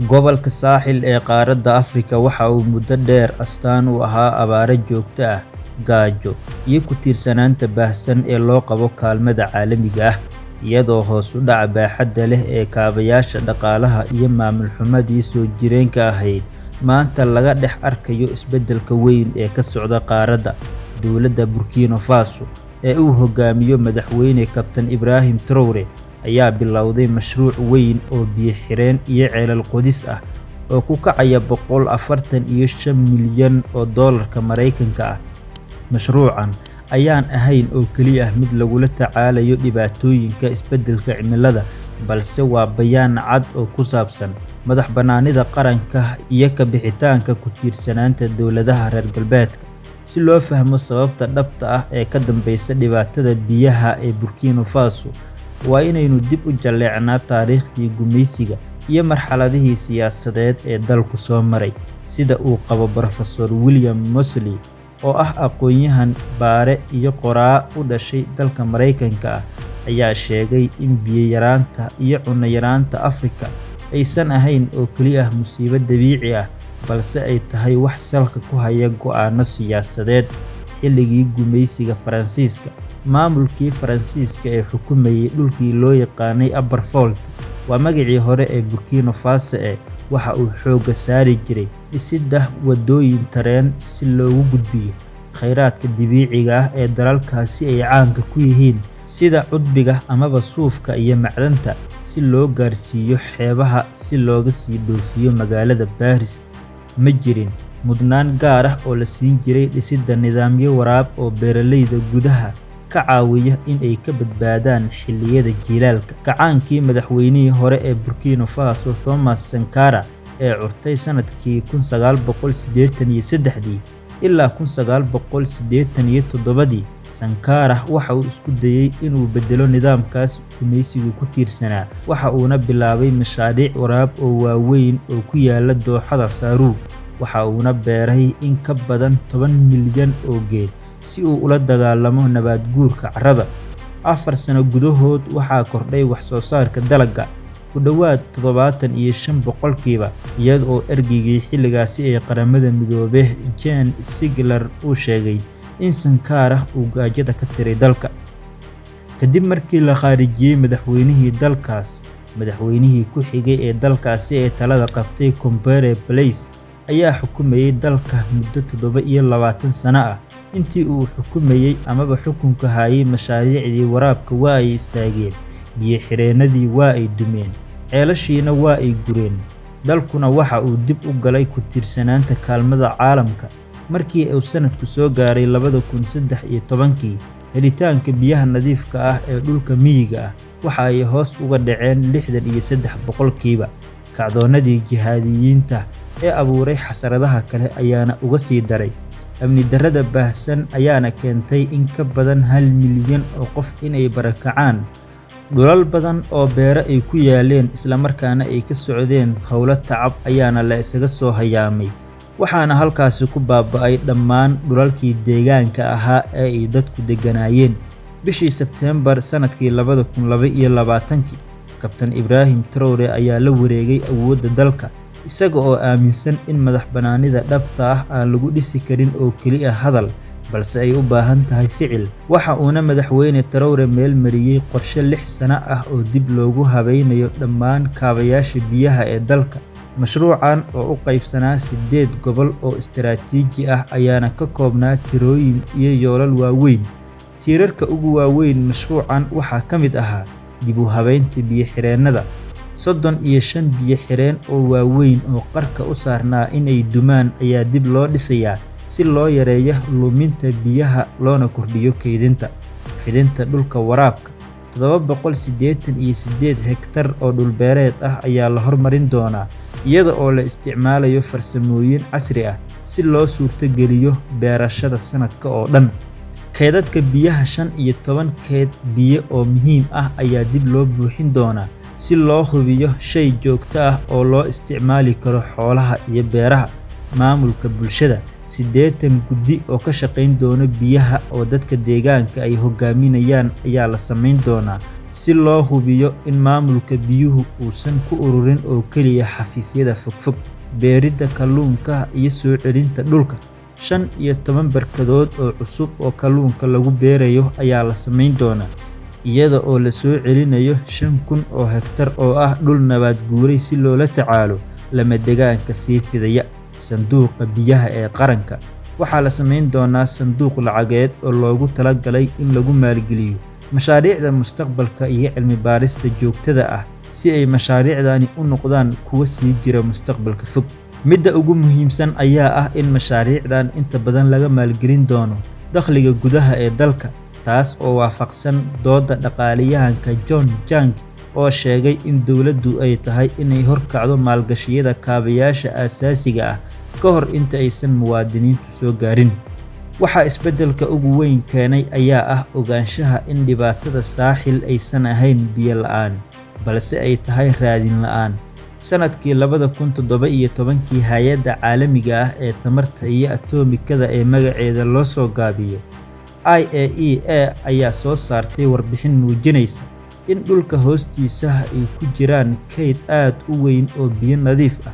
Gobolka Saaxil ee qaaradda Afrika waxa uu muddo dheer astaan u ahaa abaaro joogto ah, gaajo, iyo ku tiirsanaanta baahsan ee loo qabo kaalmada caalamiga ah, iyadoo hoos u dhaca baaxadda leh ee kaabayaasha dhaqaalaha iyo maamul xumadii soo jireenka ahayd maanta laga dhex arkayo isbeddelka weyn ee ka socda qaaradda. Dowladda Burkina Faso ee uu hogaamiyo madaxweyne Kabtan Ibrahim Traoré ayaa bilowday mashruuc weyn oo biyo-xireen iyo ceelal qodis ah oo ku kacaya 145 milyan oo doolarka Mareykanka ah. Mashruucan ayaan ahayn oo kaliya mid lagula tacaalayo dhibaatooyinka isbeddelka cimilada, balse waa bayaan cad oo ku saabsan madax-bannaanida qaranka iyo ka bixitaanka ku tiirsanaanta dowladaha reer galbeedka. Si loo fahmo sababta dhabta ah ee ka dambeysa dhibaatada biyaha ee Burkina Faso, waa inaynu dib u jalleecnaa taariikhdii gumeysiga iyo marxaladihii siyaasadeed ee dalku soo maray. Sida uu qabo Professor William Moseley, oo ah aqoonyahan, bare iyo qoraa u dhashay dalka Mareykanka ah, ayaa sheegay in biyo yaraanta iyo cunno yaraanta Afrika aysan ahayn oo kaliya musiibo dabiici ah, balse ay tahay wax salka ku haya go'aanno siyaasadeed. Xilligii gumeysiga Faransiiska, maamulkii Faransiiska ee xukumayay dhulkii loo yaqaanay Upper Volta, waa magacii hore ee Burkina Faso, ee waxa uu xoogga saari jiray dhisidda waddooyin tareen si loogu gudbiyo kheyraadka dabiiciga ah ee dalalkaasi ay caanka ku yihiin, sida cudbiga amaba suufka iyo macdanta, si loo gaarsiiyo xeebaha si looga sii dhoofiyo magaalada Paris. Ma jirin mudnaan gaar ah oo la siin jiray dhisidda nidaamyo waraab oo beeraleyda gudaha ka caawiya in ay ka badbaadaan xilliyada jiilaalka. Kacaankii madaxweynihii hore ee Burkina Faso Thomas Sankara ee curtay sanadkii 1983 ilaa 1987dii, Sankara waxa uu isku dayay inuu beddelo nidaamkaas gumeysiga ku tiirsanaa, waxa uuna bilaabay mashaariic waraab oo waaweyn oo ku yaalla dooxada Sarou, waxa uuna beeray in ka badan 10 milyan oo geed si uu ula dagaallamo nabaad guurka carrada. 4 sano gudahood waxaa kordhay wax soo saarka dalagga ku dhowaad 75%, iyada oo ergeygii xilligaasi ee Qaramada Midoobay Jean Ziegler uu sheegay in Sankara uu gaajada ka tiray dalka. Kadib markii la khaarijiyay madaxweynihii dalkaas, madaxweynihii ku xigay ee dalkaasi ee talada qabtay, Compaoré Blaise, ayaa xukumayay dalka muddo 27 sano ah. Intii uu xukumayay amaba xukunka hayay, mashaariicdii waraabka waa ay istaageen, biyo-xireennadii waa ay dumeen, ceelashiina waa ay gureen, dalkuna waxa uu dib u galay ku tiirsanaanta kaalmada caalamka. Markii uu sanadku soo gaaray 2013kii, helitaanka biyaha nadiifka ah ee dhulka miyiga ah waxa ay hoos uga dhaceen 63%. Kacdoonnadii jihaadiyiinta ee abuuray xasaradaha kale ayaana uga sii daray. Amni darrada baahsan ayaana keentay in ka badan 1 milyan oo qof inay barakacaan. Dhulal badan oo beero ay ku yaaleen isla markaana ay ka socdeen howlo tacab ayaana la isaga soo hayaamay, waxaana halkaasi ku baaba'ay dhammaan dhulalkii deegaanka ahaa ee ay dadku degganaayeen. Bishii Sebteembar sanadkii 2022kii, Kabtan Ibrahim Traoré ayaa la wareegay awoodda dalka, isaga oo aaminsan in madax-bannaanida dhabta ah aan lagu dhisi karin oo kaliya hadal, balse ay u baahan tahay ficil. Waxa uuna madaxweyne Traoré meel mariyay qorshe 6 sano ah oo dib loogu habaynayo dhammaan kaabayaasha biyaha ee dalka. Mashruucan oo u qaybsanaa siddeed gobol oo istiraatiiji ah ayaana ka koobnaa tirooyin iyo yoolal waaweyn. Tiirarka ugu waaweyn mashruucan waxaa ka mid ahaa dib u habeynta biyo-xireennada. 35 biyo-xireen oo waaweyn oo qarka u saarnaa in ay dumaan ayaa dib loo dhisayaa si loo yareeyo luminta biyaha loona kordhiyo kaydinta. Fidinta dhulka waraabka: 788 hektar oo dhul beereed ah ayaa la horumarin doonaa iyada oo la isticmaalayo farsamooyin casri ah si loo suurtageliyo beerashada sanadka oo dhan. Kaydadka biyaha: 15 kayd biyo oo muhiim ah ayaa dib loo buuxin doonaa si loo hubiyo shay joogto ah oo loo isticmaali karo xoolaha iyo beeraha. Maamulka bulshada: 80 guddi oo ka shaqeyn doona biyaha oo dadka deegaanka ay hogaaminayaan ayaa la sameyn doonaa. si loo hubiyo in maamulka biyuhu uusan ku ururin oo keliya xafiisyada fogfog. Beeridda kalluunka iyo soo celinta dhulka. 15 barkadood oo cusub oo kalluunka lagu beerayo ayaa la samayn doonaa, iyada oo la soo celinayo 5,000 oo hektar oo ah dhul nabaad guuray si loola tacaalo lamadegaanka sii fidaya. Sanduuqa Biyaha ee Qaranka. Waxaa la samayn doonaa sanduuq lacageed oo loogu talagalay in lagu maalgeliyo mashaariicda mustaqbalka iyo cilmi-baarista joogtada ah si ay mashaariicdani u noqdaan kuwo sii jira mustaqbalka fog. Midda ugu muhiimsan ayaa ah in mashaariicdan inta badan laga maalgelin doono dakhliga gudaha ee dalka, taas oo waafaqsan doodda dhaqaaliyahanka John Jang oo sheegay in dowladdu ay tahay inay horkacdo maalgashiyada kaabayaasha aasaasiga ah ka hor inta aysan muwaadiniintu soo gaarin. Waxa isbeddelka ugu weyn keenay ayaa ah ogaanshaha in dhibaatada saaxil aysan ahayn biyo la'aan, balse ay tahay raadin la'aan. Sanadkii 2017kii, Hay'adda Caalamiga ah ee Tamarta iyo Atomikada ee magaceeda loo soo gaabiyo IAEA ayaa soo saartay warbixin muujinaysa in dhulka hoostiisa ay ku jiraan kayd aad u weyn oo biyo nadiif ah.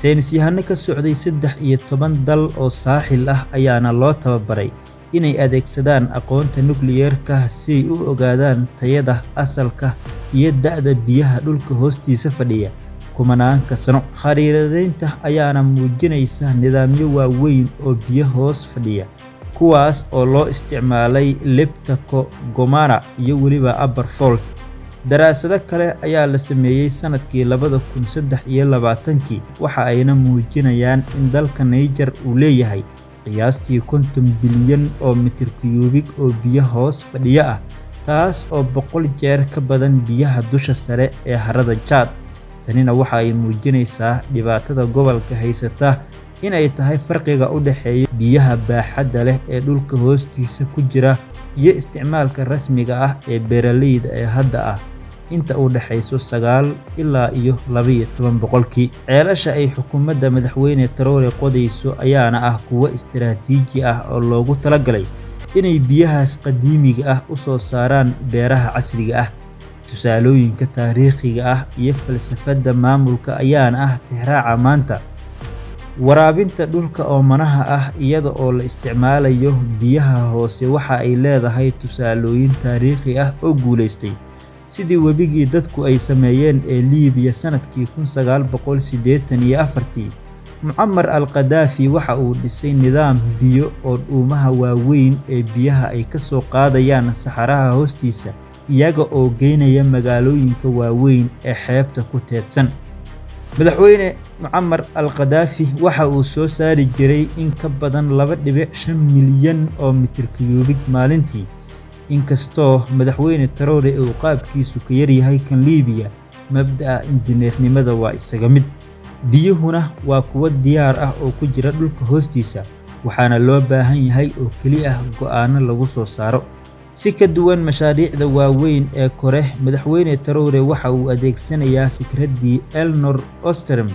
Saynisyahano ka socday 13 dal oo saaxil ah ayaana loo tababaray inay adeegsadaan aqoonta nukliyeerka si ay u ogaadaan tayada, asalka, iyo da'da biyaha dhulka hoostiisa fadhiya kumanaanka sano. Khariidadeynta ayaana muujinaysa nidaamyo waaweyn oo biyo hoos fadhiya, kuwaas oo loo isticmaalay Liptako Gourma iyo weliba Upper Fault. Daraasado kale ayaa la sameeyay sanadkii 2023kii, waxa ayna muujinayaan in dalka Niger uu leeyahay qiyaastii 50 bilyan oo mitir cubic oo biyo hoos fadhiya ah, taas oo 100 jeer ka badan biyaha dusha sare ee harada Chad. Tanina waxa ay muujinaysaa dhibaatada gobolka haysata in ay tahay farqiga u dhexeeya biyaha baaxadda leh ee dhulka hoostiisa ku jira iyo isticmaalka rasmiga ah ee beeralayda ee hadda ah inta u dhaxaysa 9 ilaa iyo 12%. Ceelasha ay xukuumadda Madaxweyne Traore qodayso ayaana ah kuwo istiraatiiji ah oo loogu talagalay inay biyahaas qadiimiga ah u soo saaraan beeraha casriga ah. Tusaalooyinka taariikhiga ah iyo falsafadda maamulka ayaana ah tixraaca maanta. Waraabinta dhulka oomanaha ah iyada oo la isticmaalayo biyaha hoose waxa ay leedahay tusaalooyin taariikhi ah oo guulaystay, sidii webigii dadku ay sameeyeen ee Liibiya sanadkii 1984. Mucamar al-Qadaafi waxa uu dhisay nidaam biyo oo dhuumaha waaweyn ee biyaha ay ka soo qaadayaan saxaraha hoostiisa iyaga oo geynaya magaalooyinka waaweyn ee xeebta ku teedsan. Madaxweyne Mucamar al-Qadaafi waxa uu soo saari jiray in ka badan 2.5 milyan oo mitir cubic maalintii. Inkastoo Madaxweyne Traore uu qaabkiisu ka yaryahay kan Liibiya, mabda'a injineernimada waa isaga mid. Biyuhuna waa kuwo diyaar ah oo ku jira dhulka hoostiisa, waxaana loo baahan yahay oo keliya go'aanno lagu soo saaro. Si ka duwan mashaariicda waaweyn ee kore, Madaxweyne Traore waxa uu adeegsanayaa fikraddii Elinor Ostrom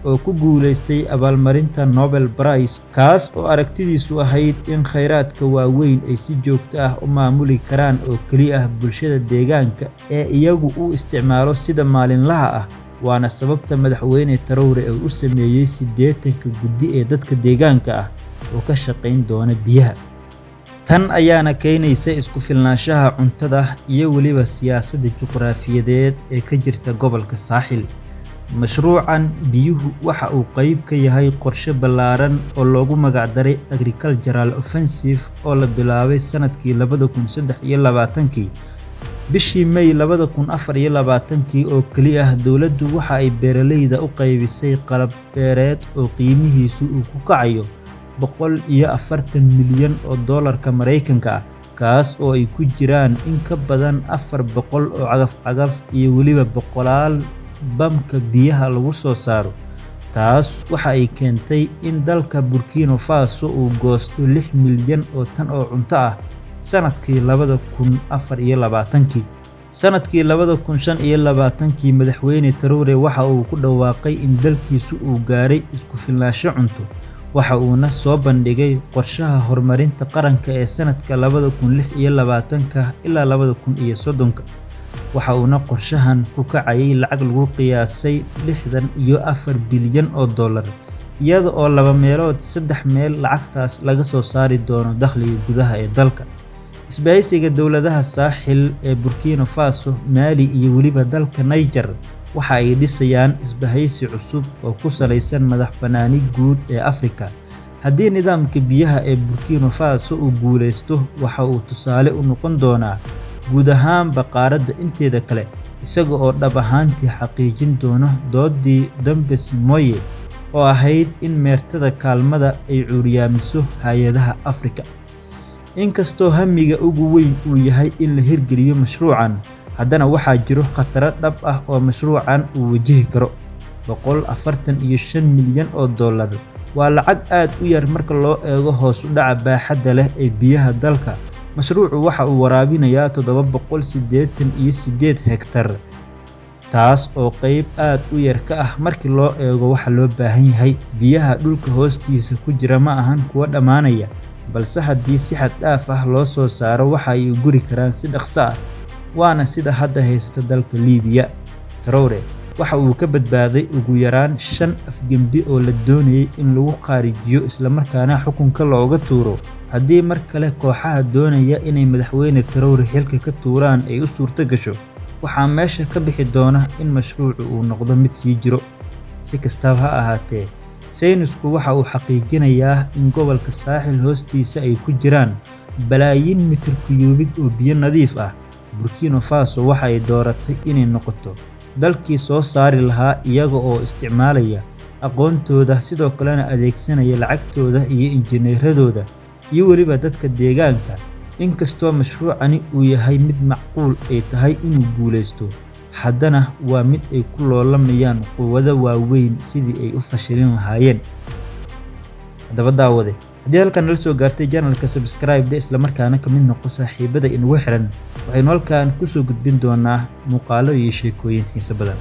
oo ku guuleystay abaalmarinta Nobel Prize, kaas oo aragtidiisu ahayd in kheyraadka waaweyn ay si joogto ah u maamuli karaan oo keliya bulshada deegaanka ee iyagu u isticmaalo sida maalinlaha ah. Waana sababta Madaxweyne Traore uu u sameeyay 80 guddi ee dadka deegaanka ah oo ka shaqayn doona biyaha. Tan ayaana keenaysa isku filnaanshaha cuntada iyo weliba siyaasadda juqraafiyeed ee ka jirta gobolka saaxil. Mashruucan biyuhu waxa uu qayb ka yahay qorshe ballaaran oo loogu magac daray Agricultural Offensive oo la bilaabay sanadkii 2023kii. Bishii May 2024kii oo keli ah, dowladdu waxa ay beeralayda u qaybisay qalab beereed oo qiimihiisu uu ku kacayo 140 milyan oo doolarka Mareykanka ah, kaas oo ay ku jiraan in ka badan 400 oo cagaf-cagaf iyo weliba boqolaal bamka biyaha lagu soo saaro. Taas waxa ay keentay in dalka Burkina Faso uu goosto 6 milyan oo tan oo cunto ah sanadkii 2024kii. Sanadkii 2025kii, Madaxweyne Traore waxa uu ku dhawaaqay in dalkiisu uu gaaray isku filnaansho cunto, waxa uuna soo bandhigay qorshaha horumarinta qaranka ee sanadka 2026 ilaa 2030. Waxa uuna qorshahan ku kacayay lacag lagu qiyaasay $64 bilyan oo dollar, iyada oo laba meelood saddex meel lacagtaas laga soo saari doono dakhliga gudaha ee dalka. Isbahaysiga dowladaha Saaxil ee Burkina Faso, Mali iyo weliba dalka Niger waxa ay dhisayaan isbahaysi cusub oo ku saleysan madax-bannaani guud ee Afrika. Haddii nidaamka biyaha ee Burkina Faso uu guuleysto, waxa uu tusaale u noqon doonaa guud ahaanba qaaradda inteeda kale, isaga oo dhab ahaantii xaqiijin doona doodii Dambes Moye oo ahayd in meertada kaalmada ay curyaamiso hay'adaha Afrika. Inkastoo hamiga ugu weyn uu yahay in la hirgeliyo mashruucan, haddana waxaa jiro khataro dhab ah oo mashruucan uu wajihi karo. $145 milyan oo dollar waa lacag aad u yar marka loo eego hoos u dhaca baaxadda leh ee biyaha dalka. Mashruucu waxa uu waraabinayaa 788 hektar, taas oo qayb aad u yar ka ah marka loo eego waxa loo baahan yahay. Biyaha dhulka hoostiisa ku jira ma ahan kuwo dhammaanaya, balse haddii si xad dhaaf ah loo soo saaro waxa ay guri karaan si dhaqso ah, waana sida hadda haysata dalka Liibiya. Traore waxa uu ka badbaaday ugu yaraan 5 afgembi oo la doonayay in lagu kharijiyo isla markaana xukunka looga tuuro. Haddii mar kale kooxaha doonaya inay madaxweyne Traore xilka ka tuuraan ay u suurto gasho, waxaa meesha ka bixi doona in mashruucu uu noqdo mid sii jiro. Si kastaba ha ahaatee, saynisku waxa uu xaqiijinayaa in gobolka Saaxil hoostiisa ay ku jiraan balaayiin mitir kiyuubig oo biyo nadiif ah. Burkina Faso waxa ay dooratay inay noqoto dalkii soo saari lahaa iyaga oo isticmaalaya aqoontooda, sidoo kalena adeegsanaya lacagtooda iyo injineeradooda iyo weliba dadka deegaanka. Inkastoo mashruucani uu yahay mid macquul ay tahay inuu guuleysto, haddana waa mid ay ku loolamayaan quwado waaweyn sidii ay u fashilin lahaayeen. Haddaba daawade, haddii halkan nala soo gaartay channelka, subscribe dhe, isla markaana ka mid noqo saaxiibada inagu xiran. Waxaynu halkan kusoo gudbin doonaa muuqaalo iyo sheekooyin xiiso badan.